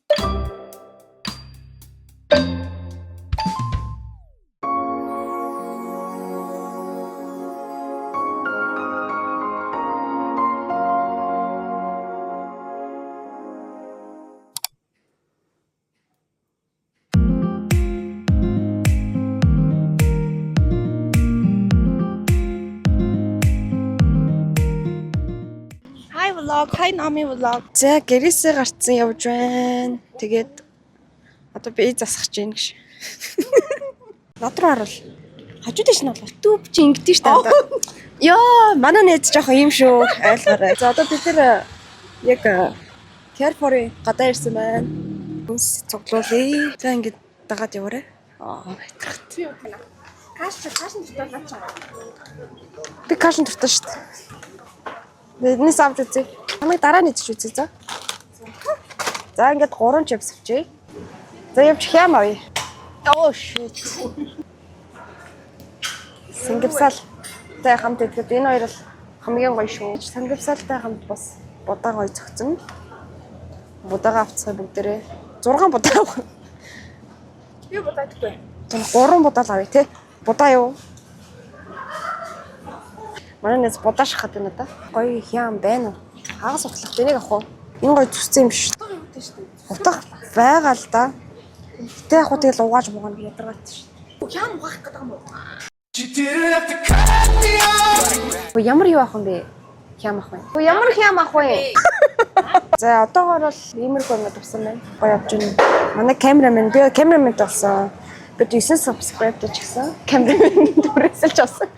Hi vlog, hi Nami vlog. За гэрээсээ гарцсан явж байна. Тэгээд одоо би засах гэж байна гэж. Над руу харвал хажууд нь бол YouTube чи ингэдэж штэ одоо. Йоо, манай найз жоох юм шүү. Ойлгоорой. За одоо бид нар яг Carrefour-ын гадаа ирсэн байна. Хүнс цуглуулъя. За ингэж дагаад яваарай. Аа, баятрахт. Каш каш дуртай чам. Би кашн дуртай штэ. Биднээс авч үзье. Намайг дараа нь идэж үзье за. За ингээд 3 чипс авчээ. За явж хям авъя. Oh shit. Сангипсалтай хамт идэхэд энэ хоёр бол хамгийн гоё шүү. Сангипсалтай хамт бас будаа гоё зөгцөн. Будаага авцгаа бүгдээрээ 6 будаа авах. Би будаадгүй. 3 будаа л авъя те. Будаа юу? Манай нэз будаа шахаад байна да. Гоё хям байна уу? Хагас утлах энийг авах уу? Энэ гоё зүссэн юм биш. Утга байгаа л да. Гэтэ яг хуу тэгэл угааж муугаа нь ядаргаатай шүү. Хям угаах гэдэг юм уу? Хөө ямар юу авах юм бэ? Хям авах юм. Хөө ямар хям авах вэ? За одоогоор бол иймэрхүү юмнууд авсан байна. Гоё явж байна. Манай камерамен би камерамен болсон. Бид 9 subscribe ч гэсэн камерамен түрээсэлж авсан.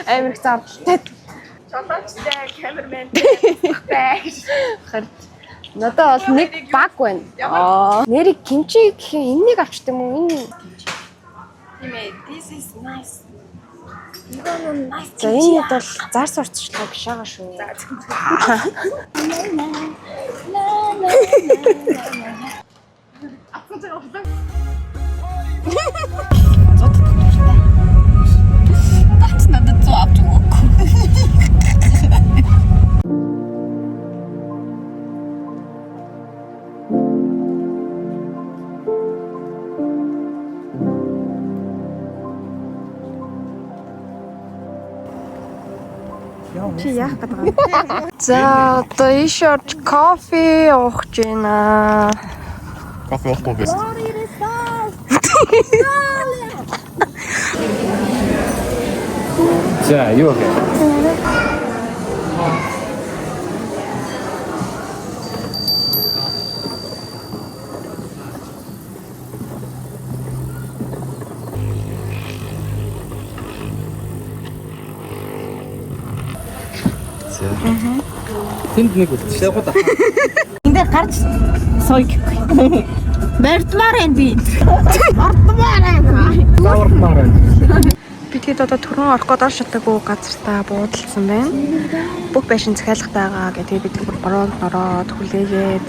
Амар их зардалтай. Жолоочтой камермен бай. Харин надад бол нэг баг байна. Аа. Нэрийг кимчи гэх юм энэнийг авчт юм уу? Энэ Тийм ээ. This is nice. Игон нь nice. за энэ бол зар сурталчлага биш байгаа шүү. Бац надад 100 авч өгөөгүй. Чи яах гээд байгаа юм? За одоо ийш орж кофе уух гэж байна. Кофе уухгүй байсан. За, юу вэ? За. Тэнд нэг үлдчихлээ. Яг удаа. Энд гарч сууй гэхгүй. Мордмоор байна би. Мордмоор байна. Заавармаар байна. Би тэгэд одоо түрүүн орох гээд орж чадаагүй газартаа буудалсан байна. Бүх байшин захиалгатай байгаа гэдэг бид бүр бороонд ороод хүлээгээд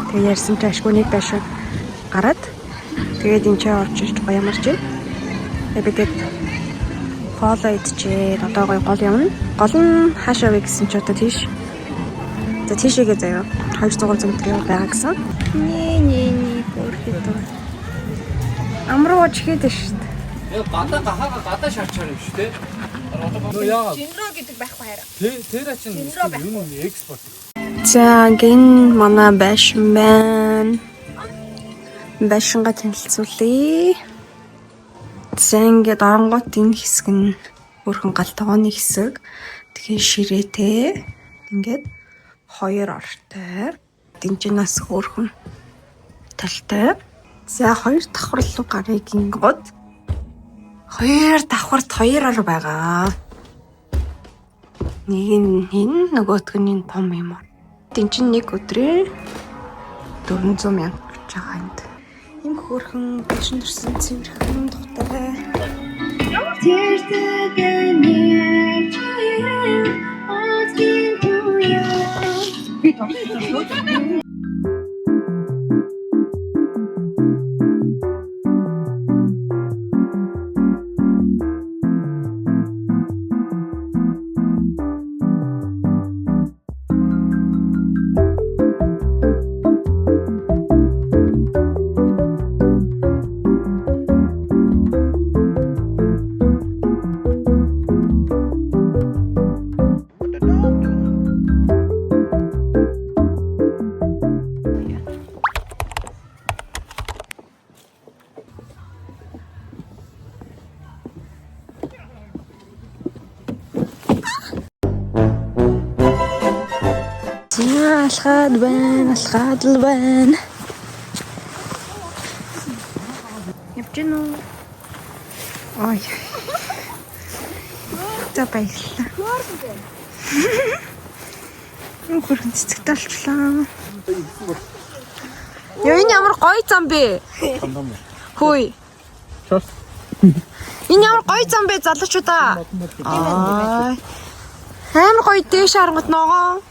тэгээ ярьсан чи ашгүй нэг байшин гараад тэгээд энэ ч орж ирж гоё ямарч байна. Тэгээ бид тэгэд хоолоо идчихээд одоо гоё гол явна. Гол нь хаашаа вэ гэсэн чи одоо тийш. За тийшээгээ заяа 200 300 метр байгаа гэсэн. Нэ нэ нэ хөөрхөд. Амруу чихээд шүү дээ. Яг гадаа гахаага гадаа шарчаар юм шүү дээ. Нөө яагаад? Жинро гэдэг байхгүй хараа. Тэр чинь юм экспорт. За гин манай байшин байна. Байшингаа танилцуулъя. За ингээд оронгууд энэ хэсэг нь өөрхөн гал тогооны хэсэг. Тэгэхээр ширээтэй. Ингээд хоёр ортой. Дэнжинаас хөөрхөн талтай. За хоёр давхар руу гарыг гингууд хоёр давхарт хоёр ор байгаа. Нэг нь энэ нөгөөх нь энэ том юм ор. Энд чинь нэг өдрийн 400 мянга гэж байгаа энд. Ийм хөөрхөн байшин төрсөн цэвэрхэн тухтай. Алхаад байна, алхаад л байна. Явж гин үү? Ой. За, баярлалаа. Хөрхөн цэцэгтэй болчлаа. Яа, энэ ямар гоё зам бэ? Хөөе. Энэ ямар гоё зам бэ, залуучуудаа. Аа. Амар гоё дээш харангат ногоо.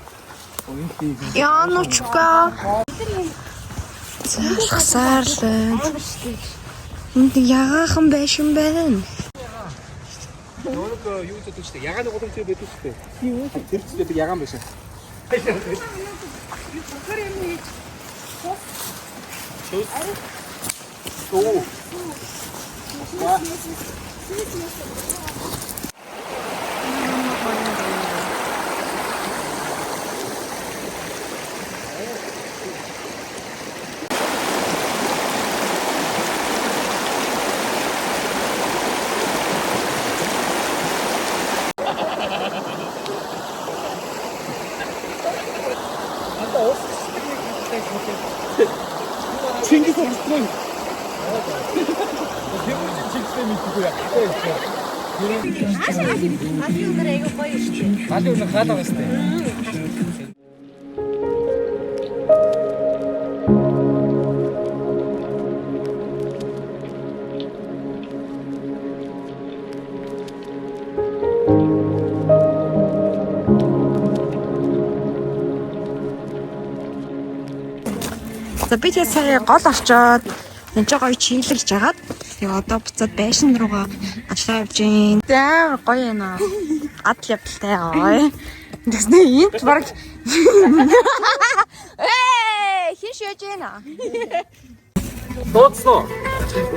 Янучка. Залхсаар л байна. Энд нэг ягаахан байшин байна. Нэг юу гэдэг чинь ягааны гудамж байдаг шүү дээ. Тэр ч гэдэг ягаан байсан. Оо. Чингис орсон. Тэмүүжин Чингисээ мэдгүй яа. Галын өнөр айгүй гоё шүү дээ. Галын өнөр хаалга байна шүү дээ. За, би тэгээ сая гол орчоод энэ ч гоё чийлэрч жагаад тэгээ одоо буцаад байшин руугаа ажиллаа явж гин. Амар гоё юм аа. Адал явдалтай гоё. Тэгснэ энд баг. Ээ, хин шөөж гин аа. Дуудсан уу?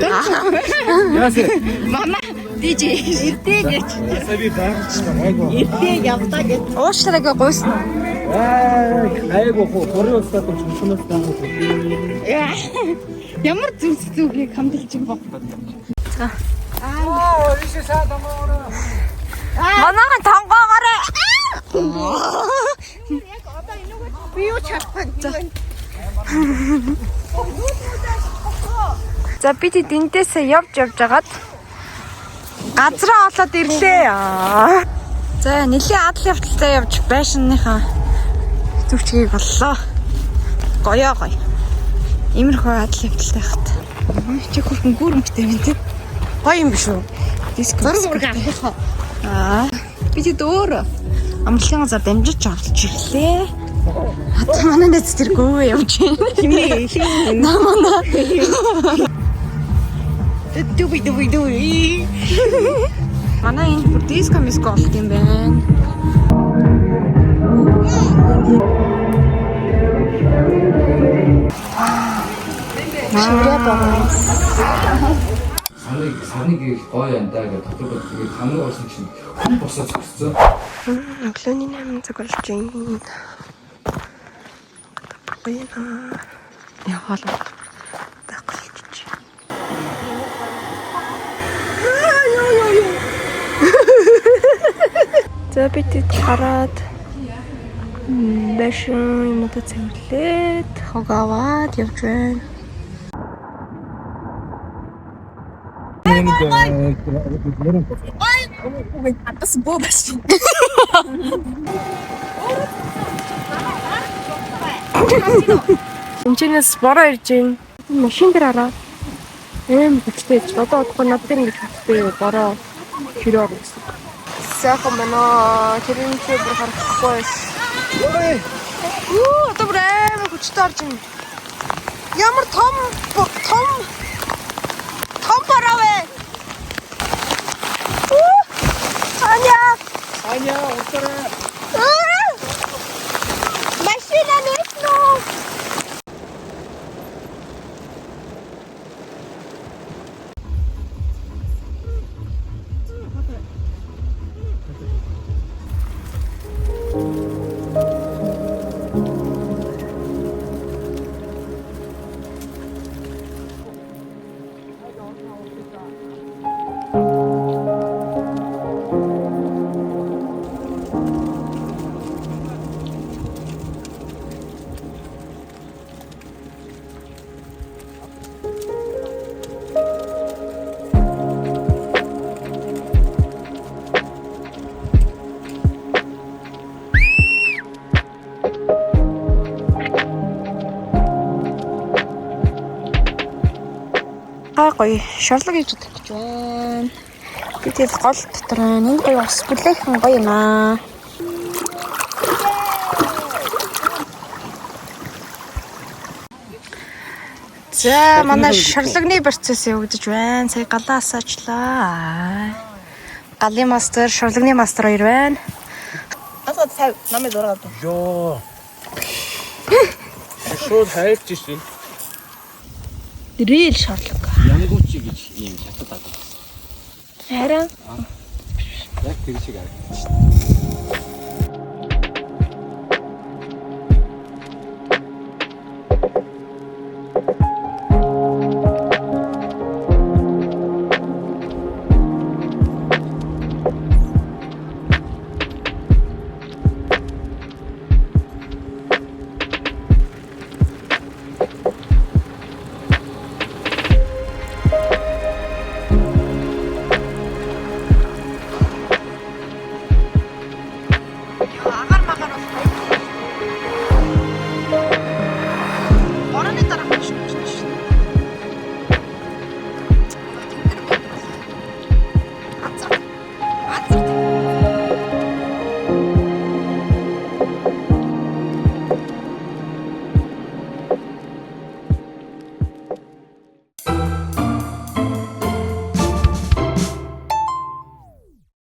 Яасан? Мама DJ ирдээ гэж. Сая би байгуулчихлаа. Гайгүй. Ирдээ явлаа гэж. Уушлаараа гуйсан уу? Аа, гайгүй хөө. Хорын устдад юм чүнээс даагүй. Ямар зүг зүгийг хамталж юм бэ? Оо, ийшээ саа тамаараа. Манайхан тонгоогоорой. Би юу чадахгүй. За, би тэд эндээсээ явж явж хагаад газраа олоод ирлээ. Аа. За, нэлийн адал явдалтай явж байшинныхаа зүвчгийг боллоо. Гоёо гоё. Иймэрхүү адал явдалтай хат. Чи хөрхөн гүрэмжтэй юм тий. Гоё юм биш үү? Диско. Зураг мураг авах. Аа. Би тэд өөр амралтын газар дамжиж орж ирлээ. Хата манай найз тэр гүвээ явж байна. Химээ хин. Намана. Дүби дүби дүби. Манай энд бүр диско миско болт юм байна. Шүрэ байгаа. Сарныг сарныг их гоё юм даа гэж дотор бод тэгээд хамгийн орсон чинь хүн босоо зогссон. Өглөөний 8 цаг болж байна. Гоё наа. Яваал. Таглчих. За, бид тэд гараад байшин юмудаа цэвэрлээд хог аваад явж байна. Бас боо бас. Энэчнээс бороо ирж байна. Машин дээр хараа. Эм хүчтэй ч одоо удахгүй над дээр ингэж хүчтэй бороо хэрэг гэсэн. Сайхан байна. Тэр нь ч бүр харахгүй байсан. Юу, одоо бүр амар хүчтэй орж байна. Ямар том том том бороо вэ? Үү! Аня! Аня, уусаарай. Аа! Машина нээсэн үү? Гай гоё шорлог хийж удах гэж байна. Би тэгэл гол дотор байна. Энэ гоё ус бүлээхэн гоё юм аа. За, манай шорлогны процесс явагдаж байна. Сая галаа асаачлаа. Галын мастер, шорлогны мастер хоёр байна. Асаад сая намайг зураг авдаг. Йоо. Шууд хайрч ирсэн. Рил шорлог. Янгуучи гэж ийм хятад аг. Харин Яг тэр шиг харагдчих.